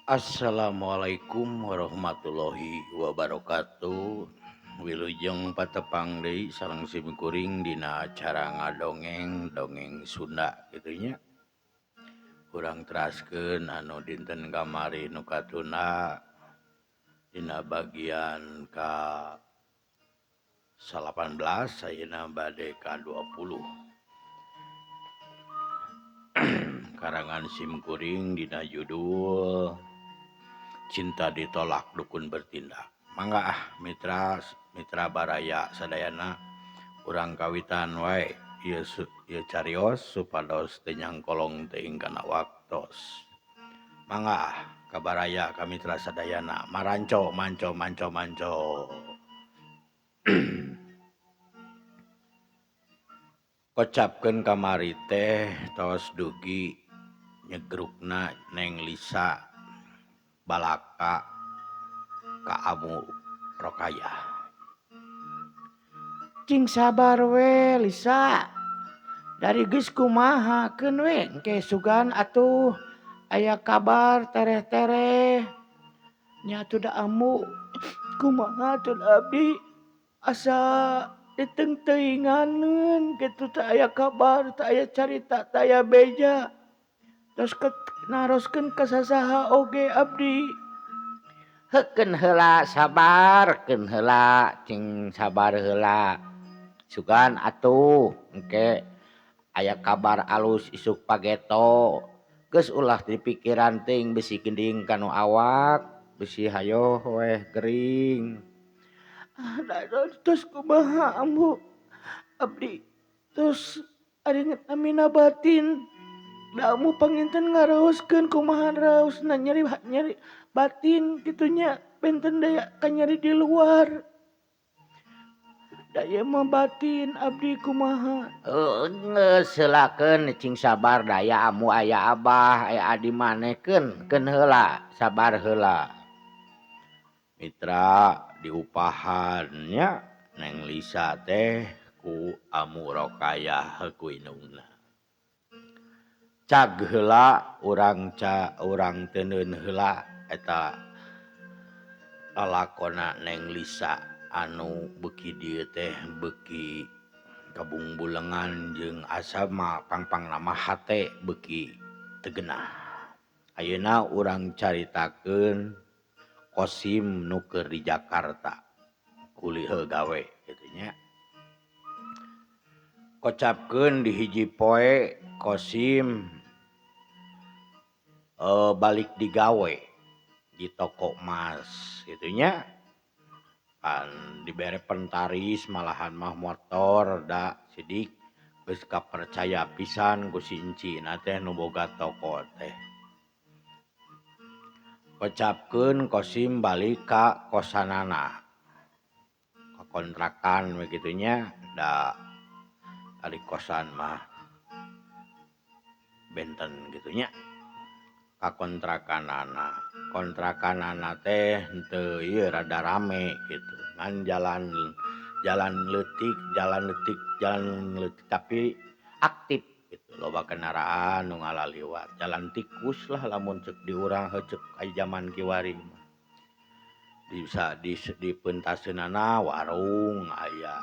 Assalamualaikum warahmatullahi wabarakatuh. Wilujeng patepang deui sareng simkuring dina acara ngadongeng dongeng Sunda kitu nya. Urang teraskeun anu dinten kamari nu katuna dina bagian ka 18 ayeuna bade ka 20. Karangan simkuring dina judul Cinta Ditolak Dukun Bertindak. Mangga ah mitra mitra baraya sadayana urang kawitan wae ieu ieu carios supados teu nyangkolong teuing kana waktos. Mangga ah ka baraya ka mitra sadayana maranco manco manco manco. Kocapkeun kamari teh tos dugi nyegrukna Neng Lisa balaka ka Amu Rokayah. Cing sabar we Lisa, dari geus kumaha keun we engke sugan atuh aya kabar tereh-tereh. Nya atuh da Amu kumaha atuh da abdi asa diteungteuinganeun kitu teu aya kabar, teu aya carita, teu aya beja. Tos naroskeun ka sasaha oge abdi. Heukeun heula sabar keun heula cing sabar heula. Sugan atuh engke aya kabar alus isuk pageto. Geus ulah dipikiran teuing bisi ginding kanu awak, bisi hayoh weh gering. Tos kumaha Ambu abdi tos ari namina batin. Da Ambu panginten ngaraoskeun kumaha raosna nyeri nyeri batin kitu nya benten daya kanyeri di luar. Da ieu mah batin abdi kumaha. Geus heulakeun cing sabar daya Ambu aya abah aya adi maneh keun keun heula sabar heula. Mitra diupahan nya Neng Lisa teh ku Amu Rokayah ku indungna. Cag heula urang ca urang teuneun heula eta lalakona Neng Lisa anu beuki dieu teh beuki kabungbulengan jeung asa mah pangpangna mah hate beuki teu genah. Ayeuna urang caritakeun Kosim nu keur di Jakarta kuliah gawe kitu nya. Kocapkeun di hiji poe Kosim balik digawe di toko emas kitu nya. Pan dibere pentaris malahan mah motor da sidik geus kapercaya pisan ku si encina teh nu boga toko teh. Kocapkeun Kosim balik ka kosanana ka kontrakan we kitu nya da ari kosan mah benten kitu nya ka kontrakanana. Kontrakanana teh henteu ieu rada rame kitu ngan jalan jalan leutik jalan leutik jalan leutik tapi aktif kitu loba kendaraan nu ngalaliwat jalan tikus lah lamun ceuk di urang heuh ceuk aya jaman kiwari mah. Bisa di dipeuntaseunana warung aya.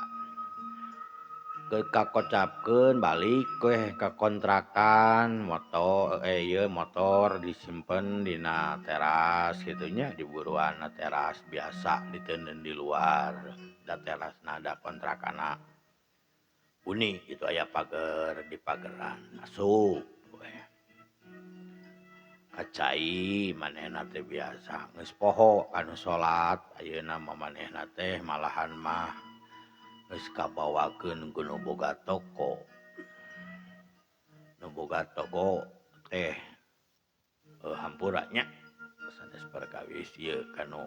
Keur kakocapkeun balik weh ka kontrakan motor ieu motor disimpen dina teras kitu nya diburuanna teras biasa diteundeun di luar da terasna da kontrakanna uni kitu aya pager di pageran asup weh. Ka cai manehna teh biasa geus poho kanu salat ayeuna mah manehna teh malahan mah geus kabawakeun ku nu boga toko. Nu boga toko teh hampura nya sanes perkawis ieu kanu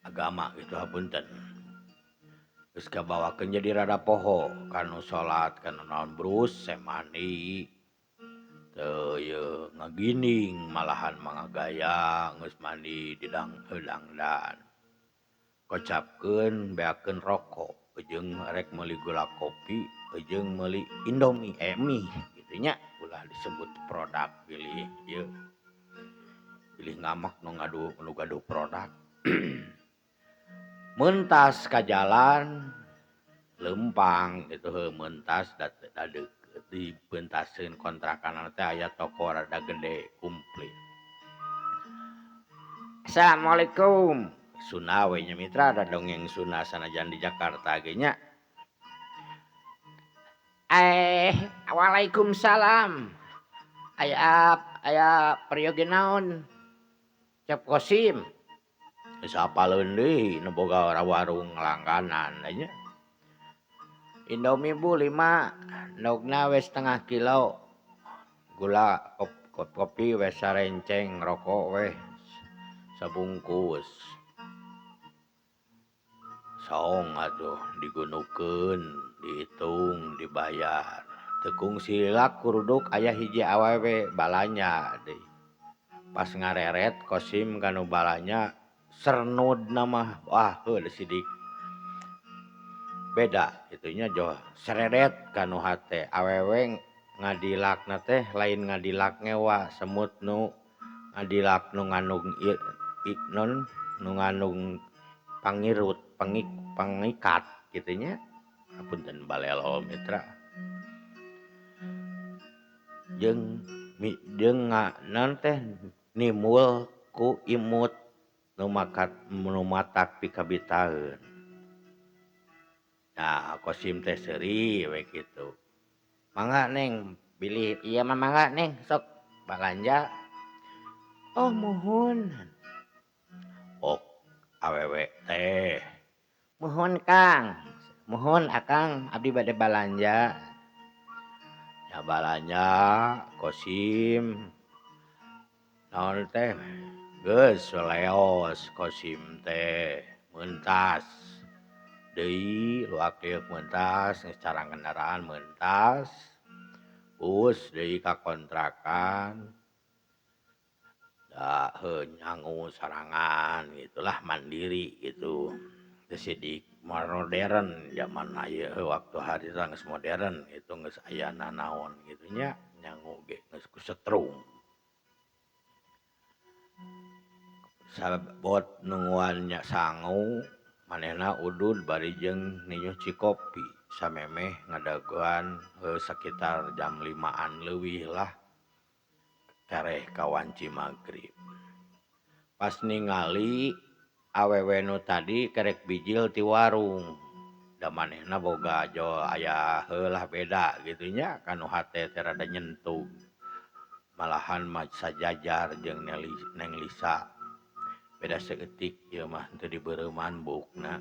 agama kitu hapunten. Geus kabawakeun jadi rada poho kanu salat kanu naon brus mandi teu ieu ngagining malahan mah ngagaya geus mandi didang heudangdan. Kocapkeun beakeun rokok jeung rek meuli gula kopi jeung meuli Indomie mie kitu nya ulah disebut produk pilih ieu. Pilih ngamek nu ngadu nu gaduh produk. Mentas ka jalan lempang gitu heuh mentas da deukeut dipentaskeun kontrakan teh aya toko rada gede komplit. Assalamualaikum. Sunda we nya mitra da dongeng Sunda sanajan di Jakarta ge nya. Waalaikumsalam. Aya aya peryogi naon? Cep Kosim. Geus apaleun deui nu boga warung langganan nya. Indomie bu 5, endogna we setengah kilo. Gula kopi we sarenceng, rokok we sabungkus. Saong atuh digunukeun, dihitung, dibayar. Teu kungsi lila kuruduk aya hiji awewe balanja deui. Pas ngareret Kosim ka nu balanja sernudna mah wah heuh sidik. Beda kitu nya joh seredet ka nu hate awewe ngadilakna teh lain ngadilak ngewa semut nu ngadilak nu ngandung non nu ngandung pangirut pangikat kitu nya. Hapunten balelo mitra. Jeung jeung naon teh nimbul ku imut nu makat nu matak pikabitaeun. Nah, Kosim teh seuri we kitu. Mangga Neng, bilih ieu mah mangga Neng sok balanja. Oh muhun. Oh awewe teh. Muhun Kang, muhun Akang abdi bade balanja. Ya balanja Kosim. Naon teh geus leos Kosim teh mentas. Deui luak lieuk mentas geus carang kendaraan mentas. Bus deui ka kontrakan. Da heuh nyangu sorangan gitulah mandiri gitu. Teu sidik modern zaman ieu waktu harita geus modern gitu geus aya nanaon kitu nya nyangu ge geus ku setrum. Sabot nungguan nya sangu manehna udud bari jeung ninyuh cikopi samemeh ngadagoan sakitar jam 5-an leuwih lah tereh ka wanci magrib. Pas ningali awewe nu tadi kerek bijil ti warung. Da manehna boga jo aya heulah beda kitu nya ka nu hate teh rada nyentuh. Malahan mah sajajar jeung Neng Lisa. Beda saeutik ieu mah teu dibeureuman buukna.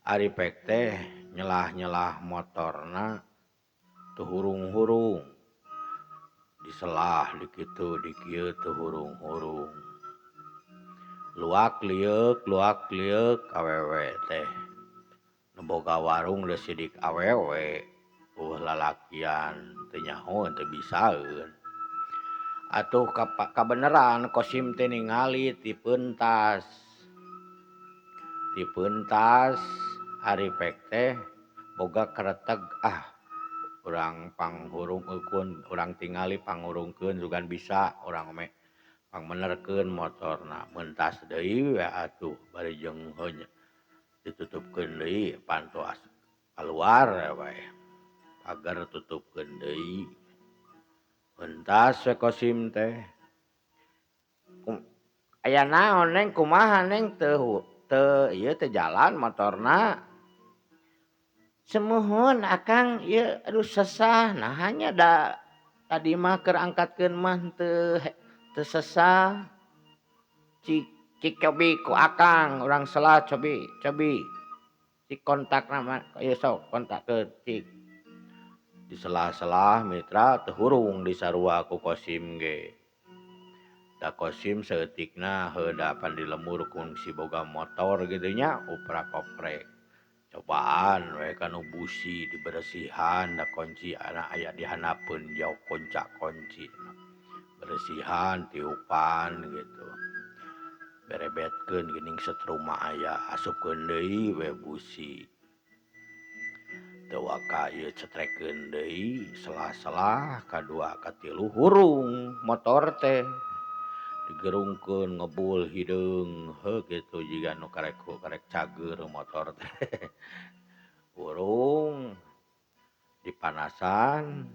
Ari pek teh nyelah-nyelah motorna teu hurung-hurung. Diselah di kitu di kieu teu hurung-hurung. Luak lieuk awewe teh. Nu boga warung geus sidik awewe, eueuh lalakian teu nyaho teu bisaeun. Atuh kabeneran Kosim teh ningali ti pentas. Ti pentas ari pek teh boga kereteg ah urang panghurungkeun urang tingali panghurungkeun sugan bisa urang me pangmenerkeun motorna mentas deui we atuh bari jeung heuh ditutupkeun deui panto kaluar we pagar tutupkeun deui. Mentas we Kosim teh. Aya naon Neng kumaha Neng teu teu ieu teh jalan motorna. Semuhun Akang ieu aduh sesah naha nya da tadi mah keur angkatkeun mah teu teu sesah. Cik cik cobi ku Akang urang selah cobi cobi. Cik kontakna mah ieu sok kontakkeun cik. Diselah-selah mitra teu hurung disarua ku Kosim ge. Da Kosim saeutikna heuh da pan di lembur kungsi boga motor kitu nya uprak-oprek. Cobaan we ka nu busi diberesihan da kunci ana aya di handapeun jauh konca kunci. Beresihan tiupan gitu. Berebetkeun geuning setrum mah aya asupkeun deui we busi. Teu waka ieu cetrekeun deui selah-selah kadua katilu hurung motor teh. Digerungkeun ngebul hideung heuh kitu jiga nu karek karek cageur motor teh. Hurung dipanasan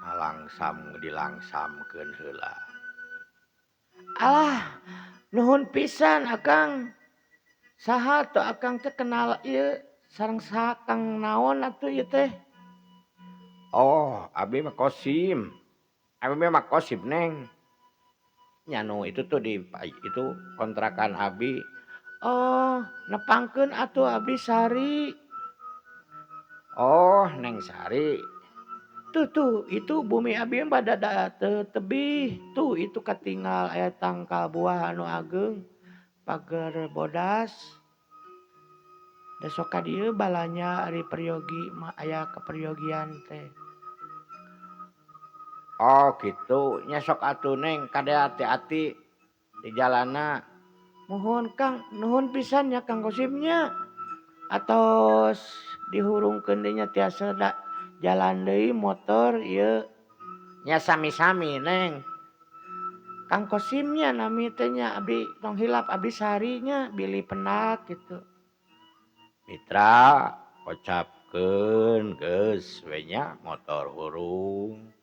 ngalangsam dilangsamkeun heula. Alah nuhun pisan Akang. Saha atuh Akang teh kenal ieu sareng saha Kang naon atuh ieu teh? Oh, abi mah Kosim. Abi mah Kosim, Neng. Nya nu itu tuh di itu kontrakan abi. Oh, nepangkeun atuh abi Sari. Oh, Neng Sari. Tuh tuh, itu bumi abi mah da teu tebih. Tuh itu katinggal aya tangkal buah anu ageung, pager bodas. Da sok ka dieu balanja ari peryogi mah aya keperyogian teh. Oh gitu, nya sok atuh Neng kade hati-hati di jalanna. Muhun Kang, nuhun pisan nya Kang Kosim nya. Atos dihurungkeun deui nya tiasa da jalan deui motor ieu. Nya sami-sami Neng. Kang Kosim nya nami teh nya abdi tong hilap abdi Sari nya bilih pendak gitu. Mitra kocapkeun geus we nya motor hurung.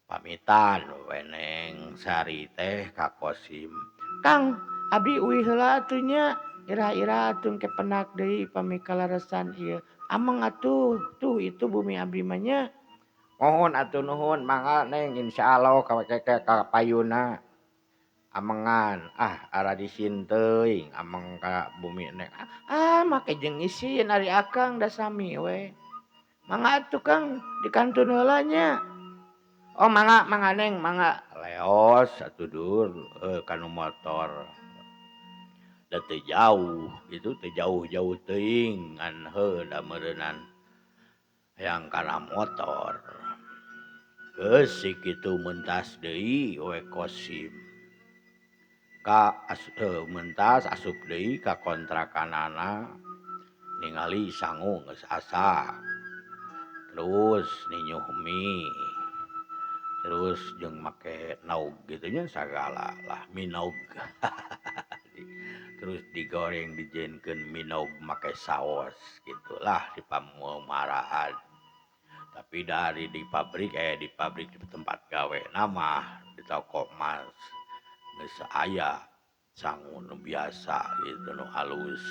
Pamitan we Neng Sari teh ka Kosim. Kang, abdi uih heula atuh nya. Ira-ira atuh engke pendak deui pami kaleresan ieu. Ameng atuh, tuh itu bumi abdi mah nya. Nuhun atuh nuhun mangga Neng insyaallah ka payuna. Amengan ah aradi isin teuing ameng ka bumi Neng. Ah make jeung isin ari Akang da sami we. Mangga atuh Kang dikantun heula nya. Oh mangga mangga Neng mangga. Leos atuh dur kanu motor. Da teu jauh gitu teu jauh-jauh teuing ngan heuh da meureunan hayang kana motor. Geus si kitu mentas deui we Kosim. Ka mentas asup deui ka kontrakanana ningali sangu geus asa. Terus ninyuh mie. Terus jeung make naug gitu nya sagala lah minog. Terus digoreng dijieunkeun minog make saos gitulah di pamumaraan. Tapi dari di pabrik di pabrik di tempat gawe mah di toko emas geus aya sangu nu biasa gitu nu halus.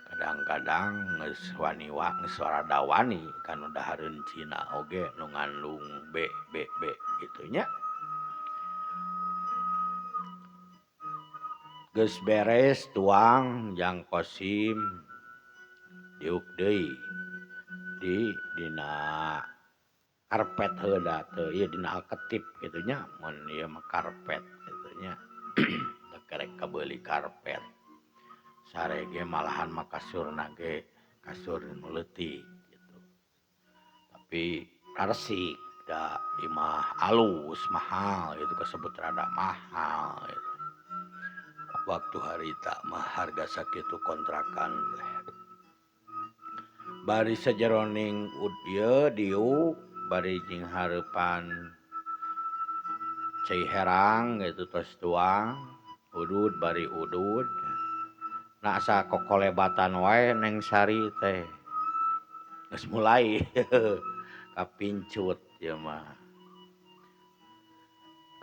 Kadang-kadang geus wani wa geus rada wani kanu dahareun Cina oge nu ngandung B B B kitu nya. Geus beres tuang jang Kosim diuk deui di dina karpet heula teu ieu dina alketip kitu nya mun ieu mah karpet kitu nya. Teu kerek kabeuli karpet. Sare ge malahan mah kasurna ge kasur nu leutik gitu. Tapi karesik da imah alus mahal itu kasebut rada mahal gitu. Waktu harita mah harga sakitu kontrakan teh. Bari sajeroning ieu diuk bari jeung hareupan cai herang gitu tos tuang udud bari udud. Nah asa kokolebatan wae Neng Sari teh. Geus mulai kapincut ieu mah.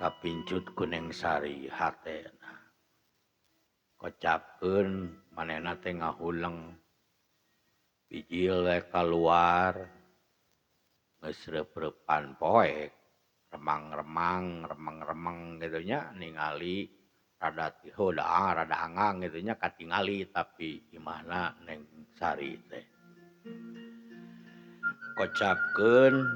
Kapincut ku Neng Sari hatena. Kocapkeun manehna teh ngahuleng. Bijil we kaluar. Geus reup-reupan poek, remang-remang, remeng-remeng kitu nya ningali rada heuh rada angang kitu nya katingali tapi imahna Neng Sari teh. Kocapkeun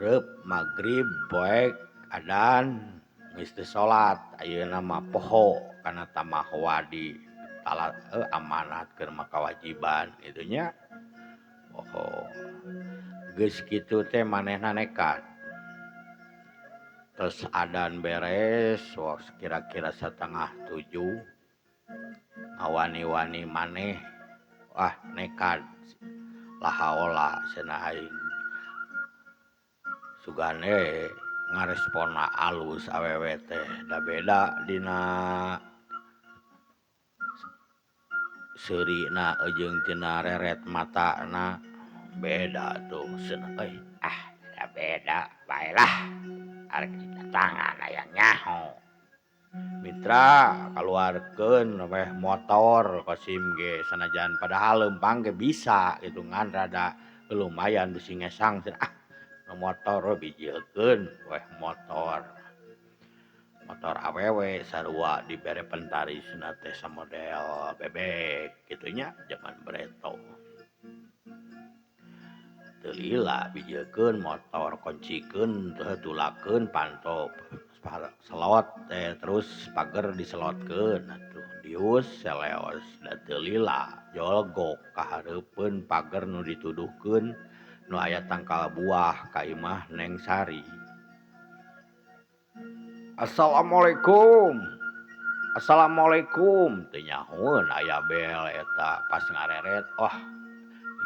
reup magrib poek adan geus teu salat ayeuna mah poho kana tamahwadi talat amanat keur mah kawajiban kitu nya. Poho. Geus kitu teh manehna nekat. Terus adan beres kira-kira 6:30 ngawani-wani maneh wah nekat lahaola cenah aing. Sugane Ngaresponna alus awewe teh da beda dina seurina jeung tina reret matana beda tuh cenah euy ah da beda baelah arek didatangan hayang nyaho. Mitra kaluarkeun weh motor Kosim ge sanajan padahal leumpang ge bisa kitu ngan rada lumayan bisi ngesang cenah ah motor we bijilkeun weh motor. Motor awewe sarua dibere pentarisna teh samodel bebek kitu nya jaman bareto. Teu lila bijilkeun motor koncikeun tulakeun panto selot terus pager diselotkeun atuh dius seleos da teu lila jolgok ka hareupeun pager nu dituduhkeun nu aya tangkal buah ka imah Neng Sari. Assalamualaikum. Assalamualaikum teu nyahoeun aya bel eta pas ngareret wah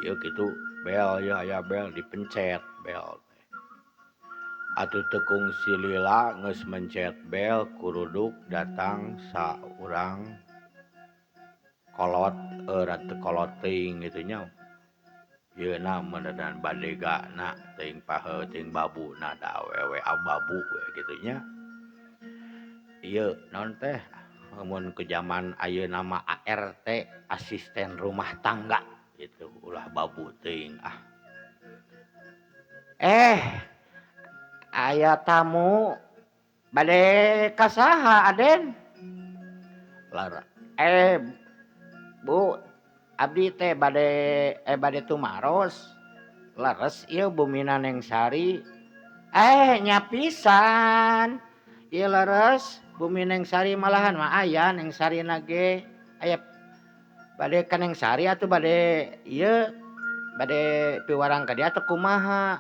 ieu kitu bel ieu aya bel dipencet bel teh. Atuh teu kungsi lila geus mencet bel kuruduk datang saurang kolot teu kolot teuing kitu nya. Yeuna meuneunan badegana teuing pahe teuing babuna da awewe ababu we kitu nya. Ieu naon teh mun ke jaman ayeuna mah ART asisten rumah tangga gitu ulah babu teuing ah. Aya tamu bade ka saha Aden? Lara Bu abdi teh bade tumaros leres ieu bumina Neng Sari. Nya pisan ieu leres bumi Neng Sari malahan mah aya Neng Sarina ge aya bade ka Neng Sari atuh bade ieu bade piwarang ka dieu atuh kumaha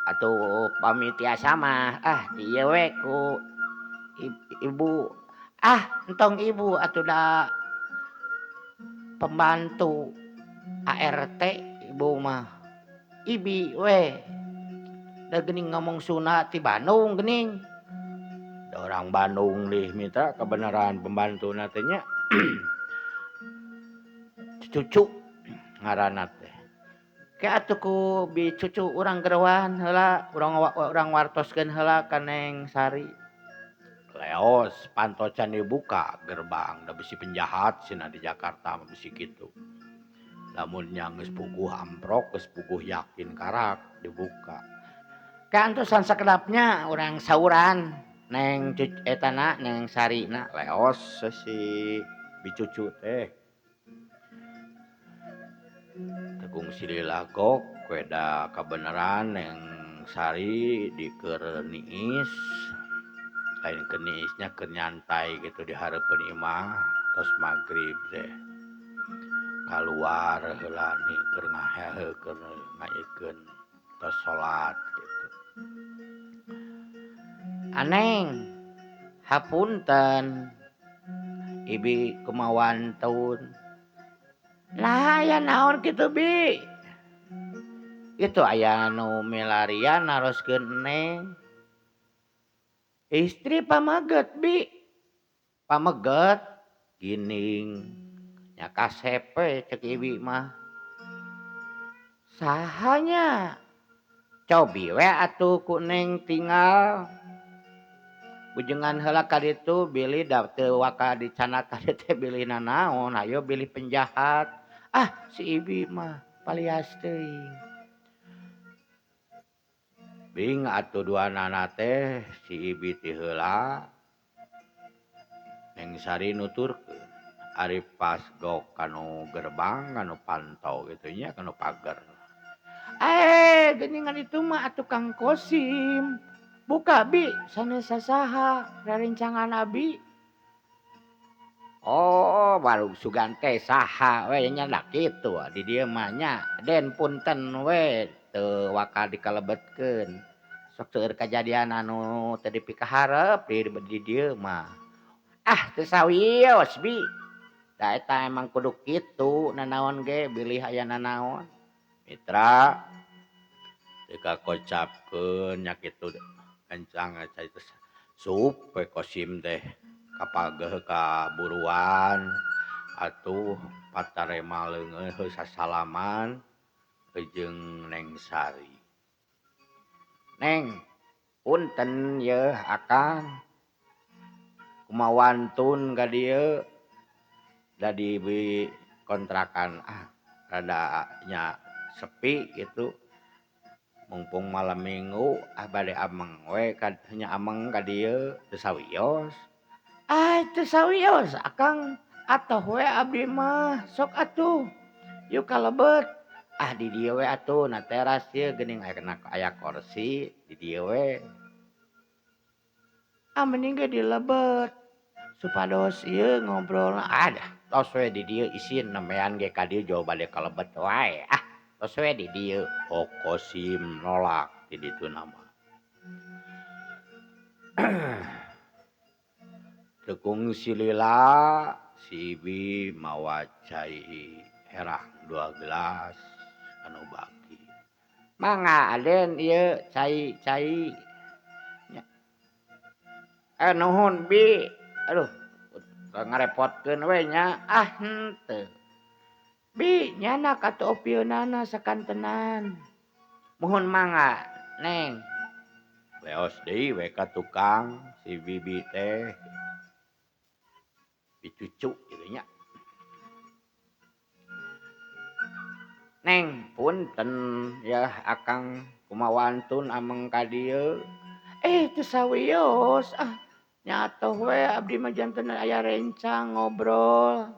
atuh pami tiasa mah ah ieu we ku ibu ah entong ibu atuh da pembantu ART ibu mah ibi we da geuning ngomong Sunda ti Bandung geuning. Da orang Bandung lih mitra kebenaran pembantuna teh nya. Cucu ngaranna teh. Ke atuh ku bi cucu urang geroan heula urang wartoskeun heula ka Neng Sari. Leos panto can dibuka gerbang da bisi penjahat cenah di Jakarta mah bisi kitu. Lamun nya geus puguh amprok geus puguh yakin karak dibuka. Kantosan sakedapnya urang sauran Neng etana Neng Sarina leos si bicucu teh. Tekung silila gok weda kabeneran Neng Sari dikeur niis. Lain keur niisnya keur nyantai gitu di hareupeun imah tos magrib teh. Kaluar heula ni keur ngahehe keur ngaikeun tos salat gitu. Aneng hapunten ibi kumawan taun. Nah aya naon kitu bi? Itu aya nu milarian naroskeun Neng. Istri pameget bi. Pameget gining nya kasep we cek ibi mah. Sahanya? Cobi we atuh ku Neng tinggal. Bujengan heula ka ditu bilih da teu waka dicandak ka dieu teh bilih nanaon hayo bilih penjahat. Ah si ibi mah palias teuing. Bing atuh duanana teh si ibi ti heula Neng Sari nuturkeun ari pas gok kanu gerbang kanu panto kitu nya kanu pager. Geuningan itu mah atuh Kang Kosim. Buka bi sanes sasaha rerencangan abi. Oh baru sugan teh saha we nya da kitu di dieu mah nya den punten we teu waka dikalebetkeun. Sok seueur kajadian anu teu dipikaharep di dieu mah. Ah teu sawios bi. Da eta emang kudu kitu nanaon ge bilih aya nanaon. Mitra Teu kakocapkeun nya kitu kencang cai teh sup we Kosim teh kapageuh kaburuan atuh patarema leungeun heuh sasalaman jeung Neng Sari. Neng, punten yeuh akang. Kumaha wantun ka dieu da di kontrakan rada nya sepi gitu. Mumpung malam minggu bade ameng we nya ameng ka dieu teu sawios. Ah teu sawios akang atoh we abdi mah sok atuh. Yuk kalebet. Ah di dieu we atuh na teras ieu geuning aya kursi di dieu we. Ah mending ge dilebet supados ieu ngobrolna. Ah dah tos we di dieu isin nembean ge ka dieu jauh bade kalebet wae. Ah tos we di dieu. Oh Kosim nolak di ditu nama. Teu kungsi lila si Ibi mawa cai herang 2 gelas anu baki. Mangga Aden ieu cai-cai. Nuhun Bi. Aduh ngarepotkeun we nya. Ah henteu. Bi nyanak atuh opieunana sakantenan. Muhun mangga Neng. Leos deui we ka tukang si Bibi teh. Dicucu kitu nya. Neng punten ya akang kumaha wantun ameng ka dieu. Teu sawios ah nya atoh we abdi mah janten aya rencang ngobrol.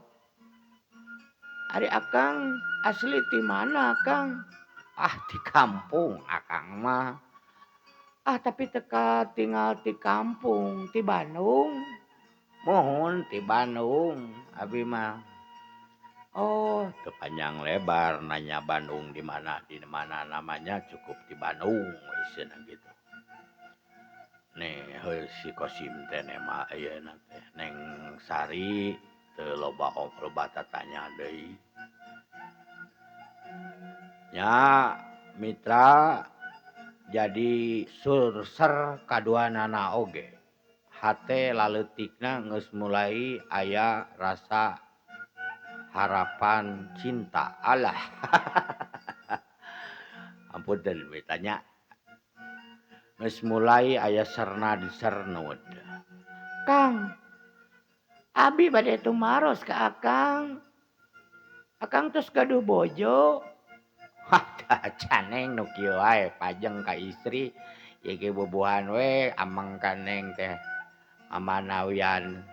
Ari akang asli ti mana Kang? Ah di kampung akang mah. Ah tapi teka tinggal ti kampung ti Bandung. Muhun ti Bandung abi mah. Oh, teu panjang lebar nanya Bandung di mana namanya cukup di Bandung we cenah gitu. Nih heuh si Kosim teh mah ayeuna teh Neng Sari teu loba loba tatanya deui. Nya mitra jadi surser kaduanana oge. Hate laleutikna geus mulai aya rasa harapan cinta. Alah. Ampun we tanya. Geus mulai aya serna disernud. Kang, abi bade tumaros ka akang. Akang tos gaduh bojo. Hah, caneng nu kieu wae pajeng ka istri. Ieu ge bubuhan we ameng ka neng teh. Amanawian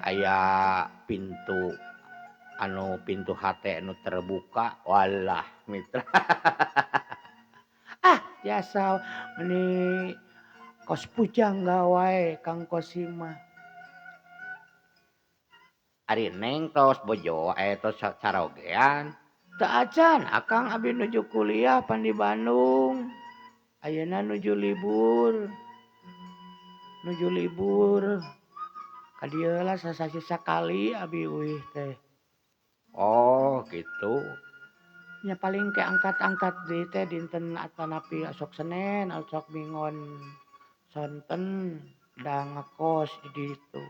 aya pintu anu pintu hate anu terbuka walah mitra. Ah biasa meni kos pujangga wae Kang Kosim mah. Ari neng tos bojo tos sarogean. Teu acan akang abdi nuju kuliah pan di Bandung. Ayeuna nuju libur. Nuju libur. Ka dieu lah sasasi sakali abi uih teh. Oh gitu. Nya paling ke angkat-angkat deui teh dinten atanapi asok Senen, asok Minggon sonten da ngekos di ditu.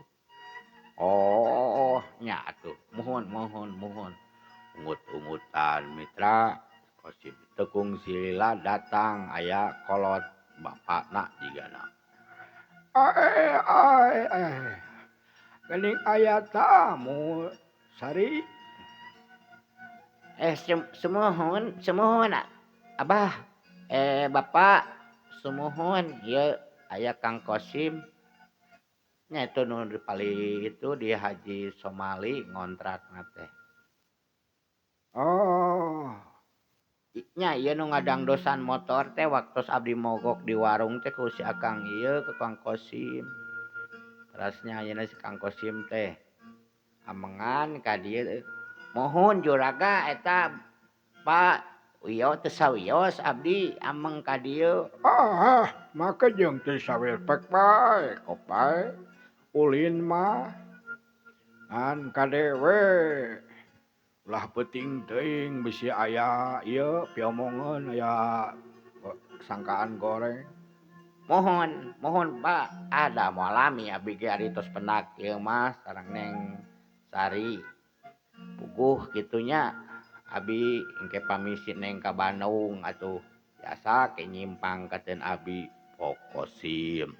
Oh nya atuh muhun muhun muhun. Ungut-ungutan mitra Kosim teu kungsi lila datang aya kolot bapakna jigana. Ai ai ai. Geuning aya tamu Sari. Sumuhun sumuhun Abah Bapak sumuhun ieu aya Kang Kosim. Nya itu nu paling itu di Haji Somali ngontrakna teh. Oh. Nya ieu nu ngadangdosan motor teh waktos abdi mogok di warung teh ku si akang ieu ke Kang Kosim. Terasnya ayeuna si Kang Kosim teh amengan ka dieu. Mohon juraga eta Pak wios teu sawios abdi ameng ka dieu. Ah, make jeung teu sawirpek bae kopai ulin mah. Ngan kade we Ulah peuting teuing bisi aya ieu piomongeun aya sangkaan goreng. Mohon, mohon Pak, ada moal lami abi ge ari tos pendak ieu mah sareng Neng Sari. Puguh kitu nya abi engke pamisi Neng ka Bandung atuh biasa ke nyimpang kateun abi Kosim.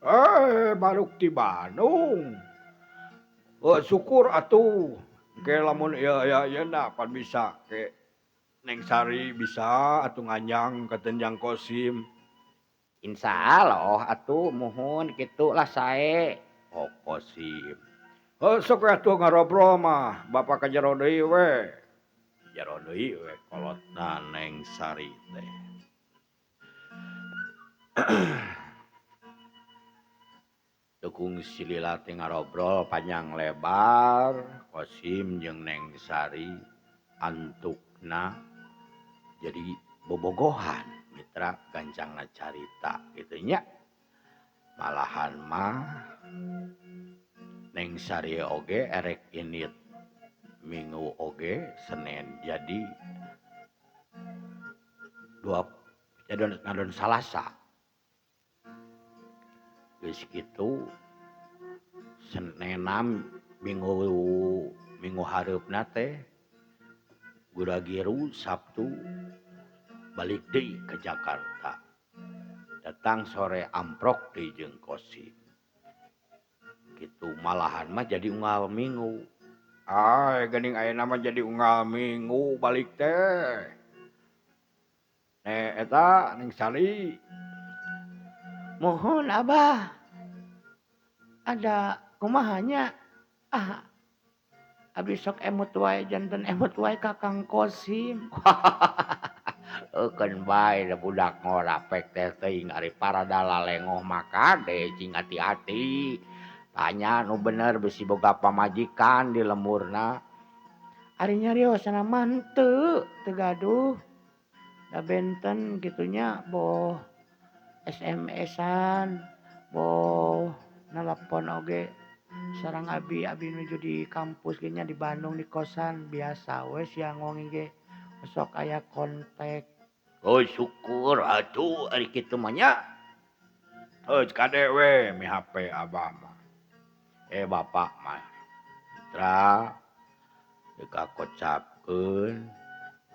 Eh, baruk ti Bandung. Oh, syukur atuh. Engke lamun ieu aya ayeuna pan bisa ke Neng Sari bisa atuh nganjang kateun Jang Kosim. Insya Allah atuh muhun kitu lah sae. Kosim. Heuh sok we atuh ngarobrol mah, bapak ka jero deui we. Jero deui we kolotna Neng Sari teh. Dukung silila teh ngarobrol panjang lebar, Kosim jeung Neng Sari antukna jadi bobogohan. Mitra gancangna carita kitu nya. Malahan mah Neng Sari oge erek init Minggu oge Senin jadi dua jadi ngadon Salasa. Geus kitu Senenam minggu hareupna teh gura-giru Sabtu balik deui ke Jakarta. Datang sore amprok deui jeung Kosim. Gitu malahan mah jadi unggal minggu. Ai geuning ayeuna mah jadi unggal minggu balik teh. Eta Neng Sari. Mohon Abah. Ada kumaha nya? Ah, abdi sok emut wae janten emut wae ka Kang Kosim. Eukeun bae da budak ngorapek teh teuing ari parada lalengoh mah kade cing hati-hati. Tanya nu bener bisi boga pamajikan di lemurna. Ari nyariosna mah henteu, teu gaduh. Da benten kitu nya boh SMS-an, boh nelepon oge sareng abi, abi nuju di kampus ge nya di Bandung di kosan biasa we siang wengi ge sok aya kontak. Oh syukur atuh ari kitu mah nya. Heuh kade we mi HP abah mah. Bapak mah mitra deuk kocapkeun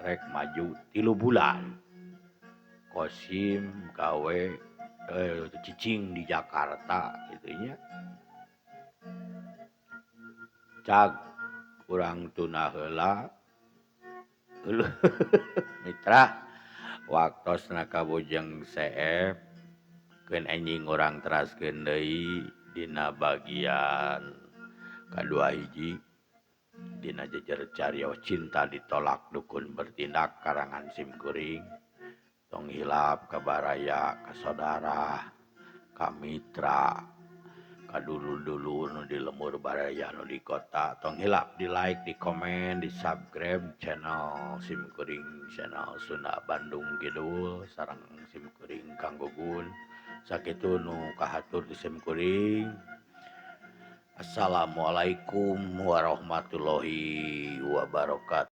rek maju 3 bulan. Kosim gawe cicing di Jakarta kitu nya. Cag urang tuna heula. Mitra waktosna kabujeng CF keun anjing urang teraskeun deui dina bagian kadua hiji dina jejer carios cinta ditolak dukun bertindak karangan simkuring. Tong hilap ka baraya ka saudara ka mitra ka dulur-dulur nu di lemur baraya nu di kota. Tong hilap di like, di komen, di subscribe channel simkuring channel Sunda Bandung Kidul sareng simkuring Kang Gugun. Sakitu nu kahatur di simkuring. Assalamualaikum warahmatullahi wabarakatuh.